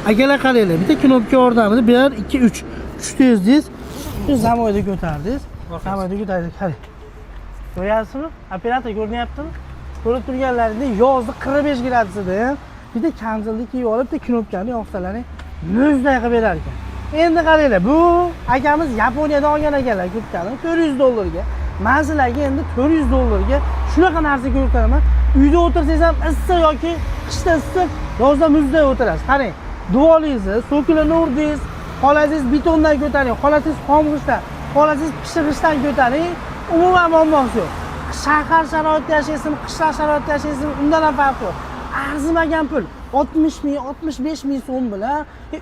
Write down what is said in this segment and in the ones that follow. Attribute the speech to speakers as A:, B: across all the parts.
A: Akalar, qaranglar, bitta knopka yordamida 1, 2, 3. 3 ta ezdingiz. Shu zamoyda ko'tardingiz. Zamoyda ko'tardingiz. Qarang. Ko'ryapsizmi? Operator, ko'rinyaptimi? Ko'rib turganlaringdek, yozni 45 gradusida ham bitta kamzilni kiyib olib, bitta knopkani yoqsalaring, muzday qilib berar ekan. Endi qaranglar, bu akamiz Yaponiyadan olgan ekanlar kurtkani 400 dollarga. Man sizlarga endi 400 dollarga shunaqa narsa ko'rsataman. Uyda o'tirsangiz ham issiq yoki qishda issiq, yozda muzday o'tirasiz. Qarang, devoringizni so'kilini urdingiz, xohlasangiz betondan ko'taring, xohlasangiz xom g'ishtdan, xohlasangiz pishiq g'ishtdan ko'taring, umuman muammosi yo'q. Shahar sharoitida yashaysizmi, qishloq sharoitida yashaysizmi, undan ham farqi yo'q. Arzimagan pul, 60 ming, 65 ming so'm bilan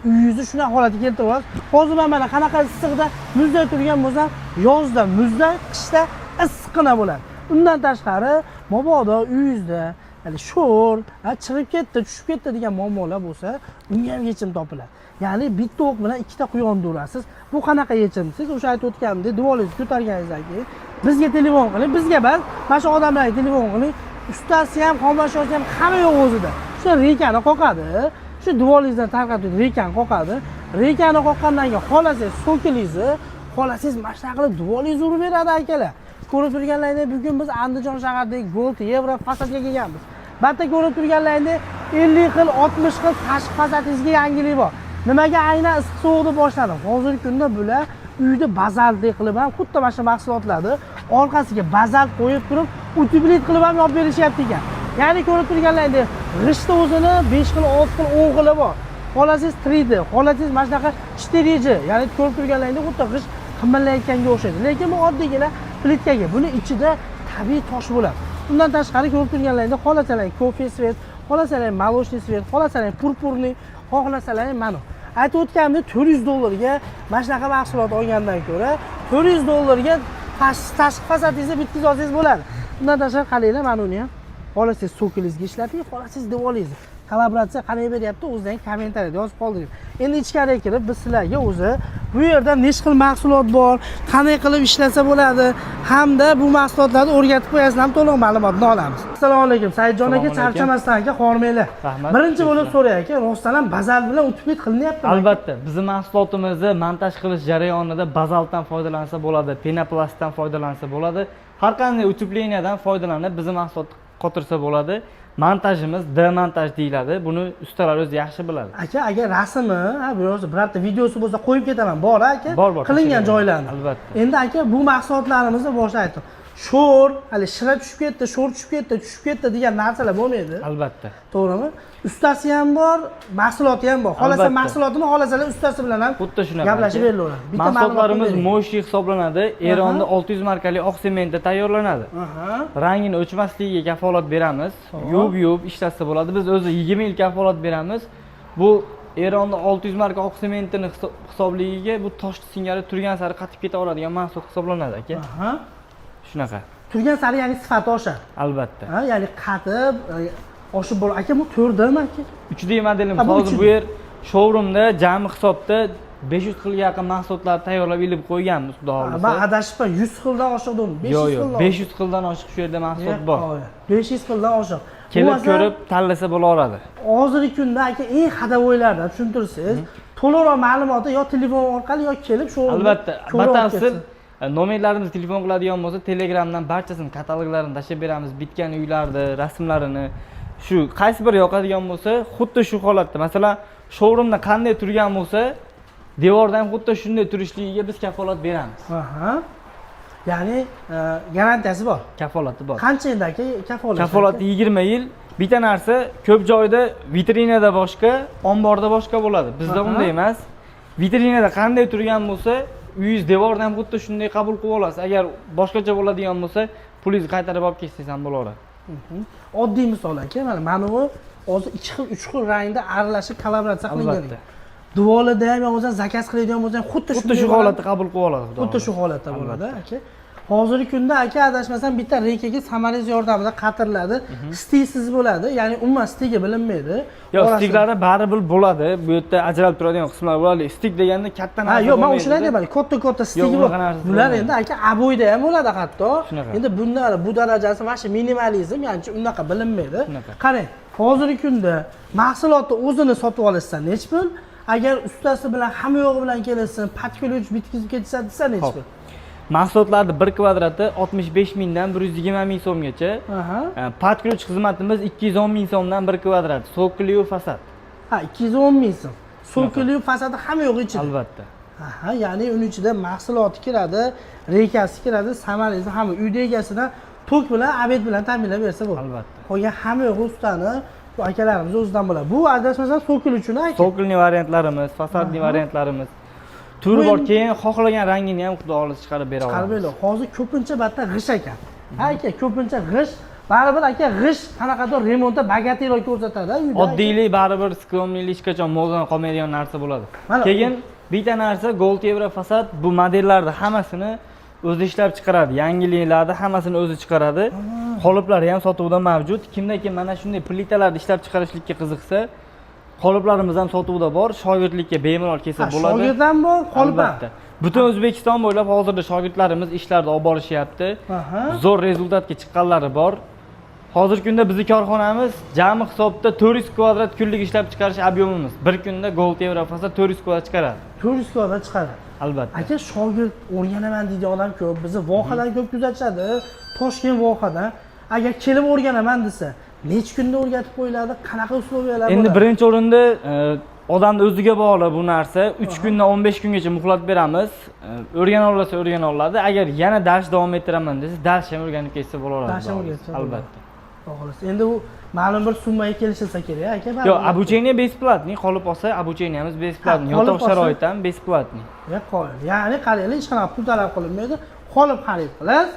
A: uyingizni shunaqa holatga keltirib olasiz. Hozir man mana qanaqa issiqda muzday turgan bo'lsam, yozda muzday, qishda issiqqina bo'ladi. Undan tashqari, mabodo uyingizda ya'ni sho'r, ha, chiqib ketdi, tushib ketdi degan muammolar bo'lsa, unga ham yechim topiladi. Ya'ni bitta o'q bilan ikkita quyonni urasiz. Bu qanaqa yechim? Siz o'sha aytib o'tganimdek, devoringizni ko'targaningizdan keyin bizga telefon qiling, bizga emas, mana shu odamlarga telefon qiling. Ustasi ham, xomashyosi ham, hamma yo'q o'zida. Shu reykani qoqadi, shu devoringizdan tarqatib reykani qoqadi. Reykani qoqqandan keyin xohlasangiz so'kilingizni, xohlasangiz mana shunaqa qilib devoringizni urib beradi, akalar. Ko'rib turganlaringdek, bugun biz Andijon shahridagi Gold Yevro fasadga kelganmiz. Bu yerda ko'rib turganlaringdek, 50 xil, 60 xil tashqi fasadingizga yangilik bor. Nimaga aynan issiq sovuq deb boshladim? Hozirgi kunda bular uyda bazaltli qilib ham, xuddi mana shu mahsulotlarni orqasiga bazalt qo'yib turib, утеплить qilib ham yopib berishyapti ekan. Ya'ni ko'rib turganlaringdek, g'ishtni o'zini 5 xil, 6 xil, 10 xili bor. Xohlasangiz 3D, xohlasangiz mana shunaqa 4G, ya'ni ko'rib turganlaringdek, xuddi g'isht qimirlayotganga o'xshaydi. Lekin bu oddiygina plitkaga, buni ichida tabiiy tosh bo'ladi. Undan tashqari, ko'rib turganlaringdek, xohlasalar кофе цвет, xohlasalar молочный цвет, xohlasalar пурпурный, xohlasalar mana. Aytib o'tganimdek, 400 dollarga mana shunaqa mahsulot olgandan ko'ra 400 dollarga tashqi fasadingizni bitkazib olsangiz bo'ladi. Undan tashqari, qaranglar, mana uni ham xohlasangiz so'kilingizga ishlating, xohlasangiz devoringizni. Kollaboratsiya qanday beryapti, o'zidan kommentariyada yozib qoldiring. Endi ichkariga kirib, biz sizlarga o'zi bu yerda necha xil mahsulot bor, qanday qilib ishlasa bo'ladi hamda bu mahsulotlarni o'rgatib qo'yasizlar ham, to'liq ma'lumotni olamiz. Assalomu alaykum, Saidjon aka,
B: Assalomu alaykum.
A: charchamasdan aka, hormanglar.
B: Rahmat.
A: Birinchi bo'lib so'ray aka, rostdan ham bazalt bilan утеплить qilinyaptimi?
B: Albatta, bizni mahsulotimizni montaj qilish jarayonida bazaltdan foydalansa bo'ladi, penoplastdan foydalansa bo'ladi. Har qanday утепления dan foydalanib bizni mahsulotni qotirsa bo'ladi. Montajimiz demontaj deyiladi. Buni ustalar o'zi yaxshi biladi.
A: Aka, agar rasmi, ha, bu yo'q, birorta videosi bo'lsa, qo'yib ketaman. Bor aka?
B: Bor,
A: Qilingan
B: tashlayman.
A: joylarni.
B: Albatta.
A: Endi aka, bu mahsulotlarimizni boshida aytdim. Sho'r, hali shira tushib ketdi, sho'r tushib ketdi, tushib ketdi degan narsalar bo'lmaydi.
B: Albatta.
A: To'g'rimi? Ustasi ham bor, mahsuloti ham bor. Xohlasa
B: Albatta.
A: mahsulotini, xohlasalar ustasi bilan ham
B: Xuddi shunaqa.
A: gaplashib
B: aka.
A: berilaveradi. Bitta
B: Mahsulotlarimiz
A: ma'lumot bering.
B: Мощный hisoblanadi. Eronda 600 markali oq sementda tayyorlanadi. Rangini o'chmasligiga kafolat beramiz. Yuvib yuvib ishlatsa bo'ladi. Biz o'zi 20 yil kafolat beramiz. Bu Eronda 600 marka oq sementini hisobligiga bu tosh singari turgan sari qatib ketaveradigan mahsulot hisoblanadi, aka. Shunaqa.
A: Turgan sari, ya'ni sifati oshadi.
B: Albatta.
A: Ha, ya'ni qatib, oshib bor. Aka, bu 4Dmi, aka?
B: 3D modelimiz.
A: Ha, bu
B: Hozir
A: 3D.
B: bu yer showroomda jami hisobda 500 xilga yaqin mahsulotlar tayyorlab ilib qo'yganmiz, xudo
A: Man
B: xohlasa.
A: adashibman, 100 xildan oshiq dedim. 500
B: Yo'q, yo'q,
A: xildan.
B: 500 xildan oshiq shu yerda mahsulot bor.
A: 500 xildan oshiq.
B: Kelib
A: Bo'lmasa,
B: ko'rib tanlasa bo'laveradi.
A: Hozirgi kunda aka, eng ходовой lardan tushuntirsangiz, to'liqroq ma'lumotni yo telefon orqali, yo kelib shu
B: Albatta,
A: ko'rib olib
B: batafsil
A: ketsin.
B: Nomerlarimizni telefon qiladigan bo'lsa, Telegramdan barchasini, kataloglarini tashlab beramiz, bitgan uylarni rasmlarini. Shu qaysi biri yoqadigan bo'lsa, xuddi shu holatda, masalan, showroomda qanday turgan bo'lsa, devorda ham xuddi shunday turishligiga biz kafolat beramiz.
A: Ya'ni garantiyasi bor.
B: Kafolati bor.
A: Qancha endi, aka, kafolat?
B: Kafolati 20 yil. Bitta narsa, ko'p joyda vitrinada boshqa, omborda boshqa bo'ladi. Bizda unday emas. Vitrinada qanday turgan bo'lsa, uyingiz devorda ham xuddi shunday qabul qilib olasiz. Agar boshqacha bo'ladigan bo'lsa, pulingizni qaytarib olib ketsangiz ham bo'laveradi.
A: Oddiy misol, aka, mana bu hozir ikki xil, uch xil rangda aralashib kollaboratsiya qilingan.
B: Albatta.
A: Devorida ham yo bo'lmasa заказ qiladigan bo'lsa ham xuddi
B: Xuddi
A: shunday
B: shu
A: bo'ladi.
B: holatda qabul qilib oladi, xudo
A: Xuddi shu
B: xohlasa.
A: Holatda bo'ladi, aka. Hozirgi kunda, aka, adashmasam, bitta reykaga саморез yordamida qatiriladi. Стык siz bo'ladi, ya'ni umuman стык i bilinmaydi.
B: Yo'q, стык lari baribir bo'ladi. Bu yerda ajralib turadigan qismlar bo'ladi. Стык deganda katta
A: Ha,
B: narsa
A: yo'q, man
B: bo'lmaydi.
A: o'shani aytyapman. Katta katta стык i
B: Yo'q,
A: bor.
B: unaqa narsasi
A: Bular
B: bo'lmaydi.
A: endi, aka, обой da ham bo'ladi hatto.
B: Shunaqa.
A: Endi bunda bu darajasi mana shu minimalizm, ya'ni unaqa bilinmaydi.
B: Shunaqa.
A: Qarang, hozirgi kunda Mahsulotni o'zini sotib olishsa nechi pul? Agar ustasi bilan, hamma yo'g'i bilan kelsin, под ключ bitkizib ketsa desa nechi pul?
B: Mahsulotlarni bir kvadrati 65 mingdan 120 ming so'mgacha. Под ключ xizmatimiz 210 ming so'mdan bir kvadrat. Sokoli, fasad.
A: Ha, 210 ming so'm. Sokoli, fasadi, hamma yo'g'i ichida.
B: Albatta.
A: Aha, ya'ni uni ichida mahsuloti kiradi, reykasi kiradi, samarasi, hamma uyda egasidan tok bilan, обед bilan ta'minlab bersa bo'ladi.
B: Albatta.
A: Qolgan hamma yo'g'i ustani, bu akalarimiz o'zidan bo'ladi. Bu adashmasam sokol uchun, aka.
B: Цокольный variantlarimiz, фасадный variantlarimiz turi
A: Bu
B: bor.
A: endi-
B: Keyin xohlagan rangini ham, xudo xohlasa, chiqarib bera
A: Chiqarib
B: olamiz.
A: beradi. Hozir ko'pincha bitta g'isht ekan. Ha aka, ko'pincha g'isht, baribir aka, g'isht qanaqadir remontda богатый roq ko'rsatadi uyda.
B: Oddiylik baribir, скромный lik hech qachon modadan qolmaydigan narsa bo'ladi.
A: Mana-
B: Keyin bitta narsa, Gold Evra fasad bu modellarni hammasini o'zi ishlab chiqaradi. Yangiliklarni hammasini o'zi chiqaradi. Qoliplari ham sotuvda mavjud. Kimda kim mana shunday plitalarni ishlab chiqarishlikka qiziqsa, qoliplarimiz ham sotuvda bor. Shogirdlikka bemalol kelsa bo'ladi.
A: Shogird ham bor, qolip ham.
B: Albatta. Butun O'zbekiston bo'ylab hozirda shogirdlarimiz ishlarni olib borishyapti. Zo'r результат ga chiqqanlari bor. Hozirgi kunda bizni korxonamiz jami hisobda 400 kvadrat kunlik ishlab chiqarish объем imiz. Bir kunda Gold Evra fasad 400 kvadrat chiqaradi.
A: 400 kvadrat chiqaradi.
B: Albatta.
A: Aka, shogird o'rganaman deydigan odam ko'p. Bizni vohadan ko'p kuzatishadi. Toshkent, vohadan. Agar kelib o'rganaman desa, necha kunda o'rgatib qo'yiladi? Qanaqa условия lar
B: Endi
A: bo'ladi?
B: birinchi o'rinda odamni o'ziga bog'liq bu narsa. 3 kundan 15 kungacha muhlat beramiz. O'rgana olsa o'rgana oladi. Agar yana dars davom ettiraman desa, dars ham o'rganib ketsa bo'laveradi.
A: Dars ham o'rgansa bo'ladi.
B: Albatta.
A: Xudo xohlasa. Endi u ma'lum bir summaga kelishilsa kerak, aka.
B: Yo'q,
A: Baribir.
B: Обучение бесплатный, qolib olsa обучение miz бесплатный,
A: Ha, qolib
B: yotoq
A: olsa-
B: sharoiti ham бесплатный.
A: Yo'q, qoyil. Ya'ni qaranglar, hech qanaqa pul talab qilinmaydi. Qolib xarid qilasiz.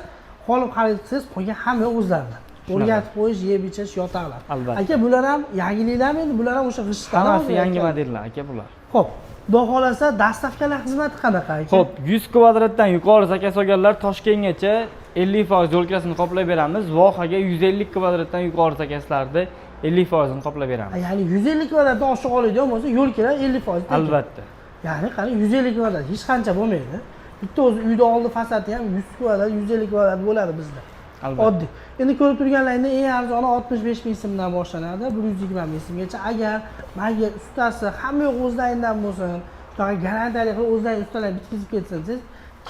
A: Qolib xarid qilsangiz, qolgan hamma o'zlaridan. O'rgatib qo'yish, yeb ichish, yotoqlar.
B: Albatta.
A: Aka, bular ham yangiliklarmi endi? Bular ham o'sha g'ishtdan.
B: Hammasi yangi modellar, aka, bular.
A: Xo'p, xudo xohlasa, доставка lar xizmati qanaqa, aka?
B: Xo'p, 100 kvadratdan yuqori заказ olganlar Toshkentgacha 50% yo'l kirasini qoplab beramiz. Vohaga 150 kvadratdan yuqori заказ larni 50%ini qoplab beramiz.
A: Ya'ni 150 kvadratdan oshiq oladigan bo'lsa, yo'l kira 50% tekin.
B: Albatta.
A: Ya'ni qarang, 150 kvadrat hech qancha bo'lmaydi. Bitta o'zi uyda oldi fasadi ham 100 kvadrat, 150 kvadrat bo'ladi bizda.
B: Albatta.
A: Oddiy. Endi ko'rib turganlaringda eng arzoni 65 ming so'mdan boshlanadi, 120 ming so'mgacha. Agar manga ustasi hamma yo'q o'zlaridan bo'lsin, shunaqa garantiyali qilib o'zlaring ustalar bitkazib ketsin desangiz,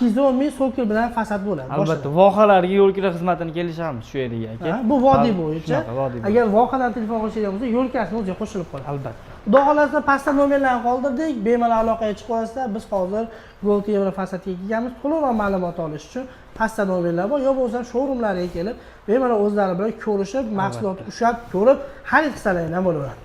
A: 210 ming цоколь bilan fasad bo'ladi.
B: Albatta, vohalarga yo'l kira xizmatini kelishamiz shu yerga, aka.
A: Ha, bu vodiy bo'yicha.
B: Shunaqa, vodiy bo'yicha.
A: Agar vohadan telefon qilishadigan bo'lsa, yo'l kirasini o'ziga qo'shilib qoladi.
B: Albatta.
A: Xudo xohlasa, pastda nomerlarni qoldirdik, bemalol aloqaga chiqib olasizlar. Biz hozir Gold Evro fasadga kelganmiz. To'liqroq ma'lumot olish uchun pastda nomerlar bor, yo bo'lmasa showroomlarga kelib, bemalol o'zlari bilan ko'rishib, mahsulotni ushlab ko'rib, xarid qilsalar ham bo'laveradi.